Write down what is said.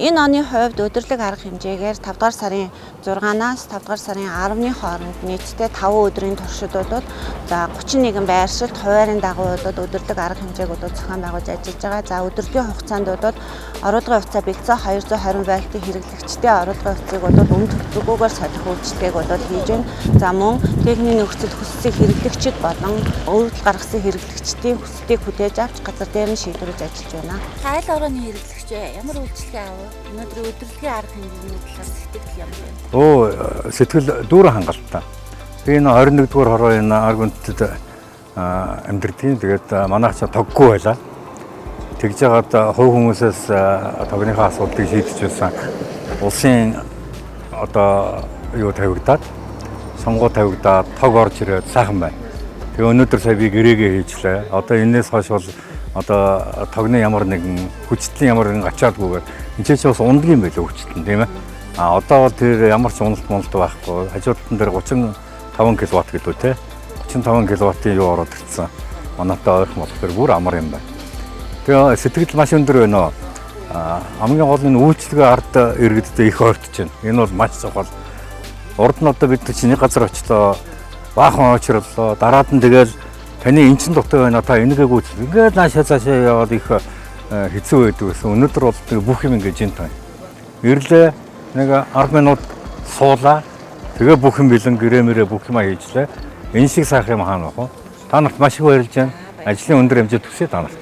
Энэ оны хувьд удирдлага арга хэмжээгээр 5 дугаар сарын 6-наас 5 дугаар сарын 10-ны хооронд нийтдээ 5 өдрийн туршид бол за 31 байршилт хуваарийн дагуу бол удирдлага арга хэмжээг бол зохион байгуулж ажиллаж байгаа. За удирдлагын хугацаанд бол оруулгын утсаа бэлдсэн 220 вольтын хэрэглэгчдийн оруулгын утсыг бол үн төлбөргүйгээр солих үйлчилгээг бол хийж байна. За мөн техникийн нөхцөл хүссэн хэрэглэгчид болон өргөдөл гаргасан хэрэглэгчдийн хүсэлтийг хүлээж авч газар дээр нь шийдвэрлэж ажиллаж байна. Та аль орооны хэрэглэгч вэ? Ямар үйлчилгээ авав? Өнөөдрийн удирдлагын арга хэмжээний талаар сэтгэл ямар байна? Оо, сэтгэл дүүрэн хангалттай. Би энэ 21-р хороо энэ Аргүнтэд амьдэрдэг. Тэгээд манайх ч тоггүй байлаа. Тэгж жагаад хувь хүмүүсээс тогныхоо асуудлыг шийдэж байсан. Улсын одоо юу тавигдаад, сонгуу тавигдаад, тог орж ирээд сайхан байна. Тэгээ өнөөдөр сая би гэрээгээ хийжлээ. Одоо энэс хойш бол одоо тогны ямар нэгэн хүчтлийн ямар нэгэн ачаалгүйгээр энэ ч бас унадаг юм байлаа хүчтэн, тийм ээ. А одоо бол тэр ямар ч уналт муналт байхгүй. Хажуудтан дээр 35 кВт гэдэг үү те. 35 кВт-ийн юу ороод ирсэн. Манайтай ойрхон болохоор бүр амар юм байна. Тэгээ сэтгэл маш өндөр байна. А хамгийн гол нь үйлчлэгээ ард иргэдтэй их ойртож байна. Энэ бол маш чухал. Урд нь одоо бид чинь нэг газар очлоо. Баахан очирлоо. Дараад нь тэгэл таны эн чин дутуу байна, та энэгээ гүйцэл. Ингээд наашаа цаашаа яваад их хэцүү байдаг гэсэн. Өнөөдөр бол тэг бүх юм ингээд жин тань. Ирлээ, нэг 10 минут суулаа. Тэгээ бүх юм бэлэн, гэрээ мэрээ бүх юм хийжлээ. Энэ шиг сайхан юм хаана байх вэ? Та нарт маш их баярлж байна. Ажлын өндөр хэмжээ төсөө та нарт.